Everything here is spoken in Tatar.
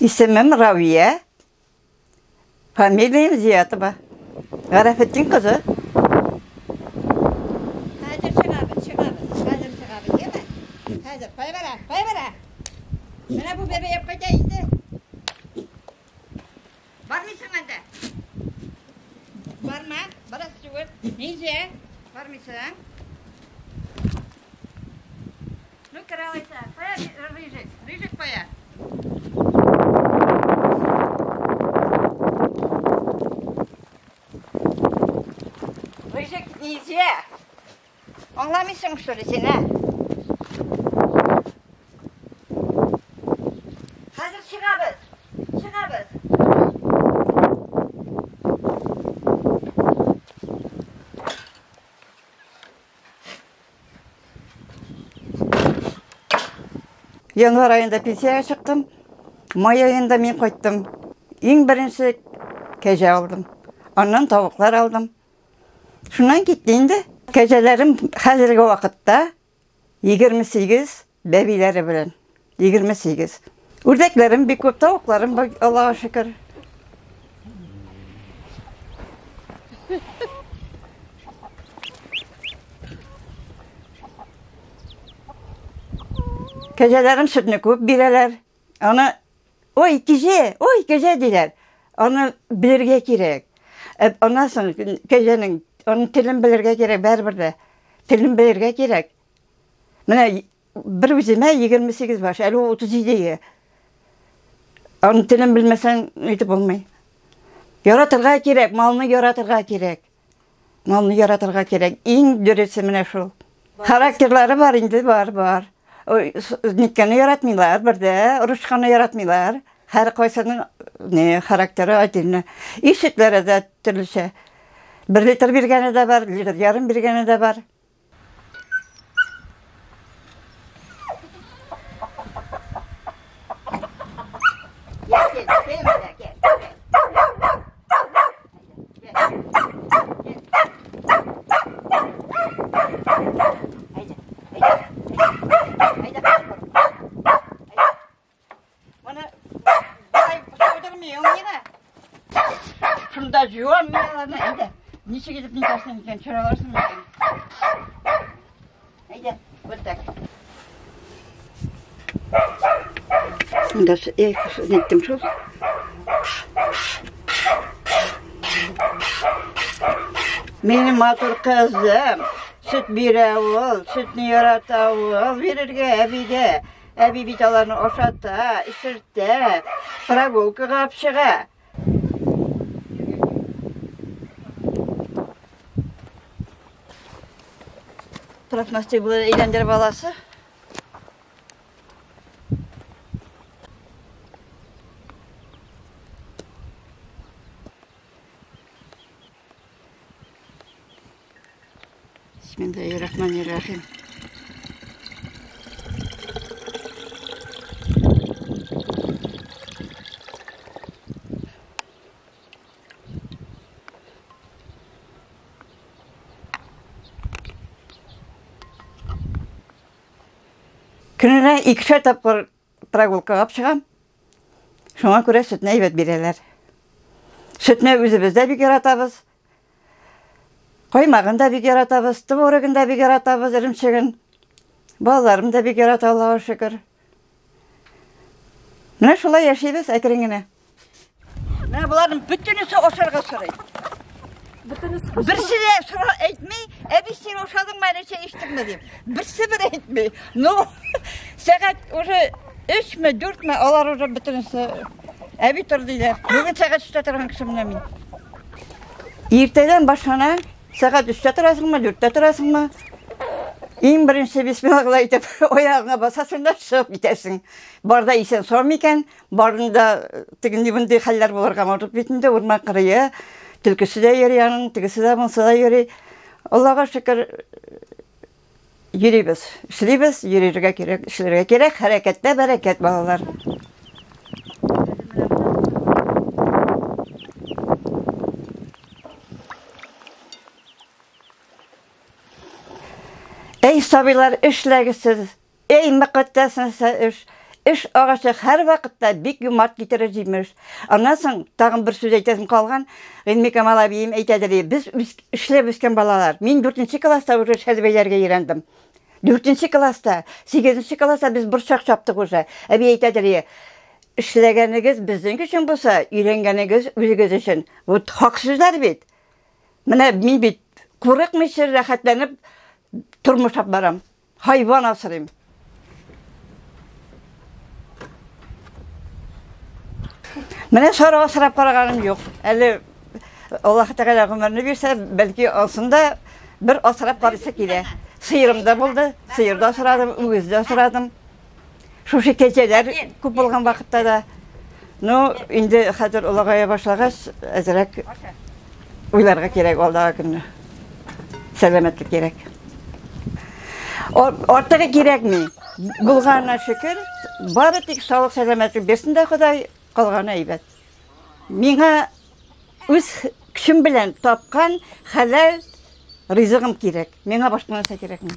Исемем Равия, фамилиям Зиятова. Гарәфетдин кызы. Хәзер чыгабыз, чыгабыз. Хәзер чыгабыз, яме? Хәзер, кая бара, кая бара? Менә бу бәбәй кайта инде. Бармыйсың анда? Барма, барасы түгел. Ничә? Бармыйсың? Ну, керә алайса. Кая Рыжик? Рыжик кая? Рыжик нельзя. Аңламыйсың, что ли, син, ә? Хәзер чыгабыз. Чыгабыз. Январь аенда пенсиягә чыктым. Май аенда мин кайттым. Иң беренче кәҗә алдым. Аннан тавыклар алдым. Шуннан китте инде. Кәҗәләрем хәзерге вакытта 28 бәбиләре белән. 28. Үрдәкләрем бик күп, тавыкларым бар, Аллага шөкер. Кәҗәләрем сөтне күп бирәләр. Аны ой, кәҗә, ой, кәҗә диләр. Аны белергә кирәк. Ә аннан соң кәҗәнең аның телен белергә кирәк барыбер дә. Телен белергә кирәк. Менә бер үземә 28 баш, әле ул 37-гә. Аның телен белмәсәң, әйтеп булмый. Яратырга кирәк, малны яратырга кирәк. Малны яратырга кирәк. Иң дөресе менә шул. Характерлары бар инде, бар, бар. Ниткәне яратмыйлар, бердә, орышканны яратмыйлар. Һәр кайсының не характеры отдельно. И сөтләре дә төрлечә. Бер литр биргәне дә бар, литр ярым биргәне дә бар. Моны болай саудырмыйм миңа. Шунда жуам мин аларны. Әйдә. Ничек итеп нитәсең икән, төшерә алырсың микән? Әйдә, вот так. Монда ниттем шул. Минем матур кызым, сөт бирә ул, сөтне ярата ул, бирергә әбигә. Әби бит аларны ашата, эчертә, прогулкага алып чыга. Профнастил белән әйләндереп аласы. Бисмиллахир-рахманир-рахим. Көненә икешәр тапкыр прогулкага алып чыгам. Шуңа күрә сөтне әйбәт бирәләр. Сөтне үзебез дә бик яратабыз. Каймагын да бик яратабыз, творогын да бик яратабыз, эремчеген. Балаларым да бик ярата, Аллага шөкер. Менә шулай яшибез әкрен генә. Менә боларның бөтенесе ашарга сорый. Бөтенесе Берсе дә сора әйтми, әби син ашадыңмы әле чәй эчтеңме дип. Берсе бер әйтми. Ну, сәгать уже өчме, дүртме, алар уже бөтенесе әби тор диләр. Бүген сәгать өчтә торган кеше менә мин. Иртәдән башлана, сәгать өчтә торасыңмы, дүрттә торасыңмы? Иң беренче бисмилла әйтеп, аягыңа басасың да чыгып китәсең. Барда исән сау микән, барында тегенди-мондый хәлләр булырга мөмкин бит инде, урман кырые, төлкесе дә йөри аның, тегесе дә, монысы да йөри. Аллага шөкер, йөрибез, эшлибез, йөрергә кирәк, эшләргә кирәк, хәрәкәттә бәрәкәт, балалар. Әй, сабыйлар, эшләгез сез. Әй, мөкатдәс нәрсә эш. Эш агачы һәрвакытта бик юмарт китерер җимеш. Аннан соң тагын бер сүз әйтәсем калган. Гыйльмикамал әбием әйтәдер, без эшләп үскән балалар. Мин дүртенче класста уже шәл бәйләргә өйрәндем. Дүртенче класста, сигезенче класста без борчак чаптык уже. Әби әйтәдер, эшләгәнегез безнең өчен булса, өйрәнгәнегез үзегез өчен. Вот хак сүзләр бит. Менә мин бит курыкмыйча рәхәтләнеп тормыш алып барам. Хайван асрыйм. Менә сары асрап караганым юк. Әле Аллаһ Тәгалә гомерне бирсә, бәлки алсын да бер асрап карыйсы килә. Сыерым да булды, сыер да асрадым, үгез дә асрадым. Шушы кәҗәләр күп булган вакытта да. Ну, инде хәзер олыгая башлагач, әзрәк уйларга кирәк алдагы көнне. Сәламәтлек кирәк. Артыгы кирәкми. Булганына шөкер, бары тик саулык сәламәтлек бирсен дә Ходай, калганы әйбәт. Миңа үз көчем белән тапкан хәләл ризыгым кирәк. Миңа башка нәрсә кирәкми.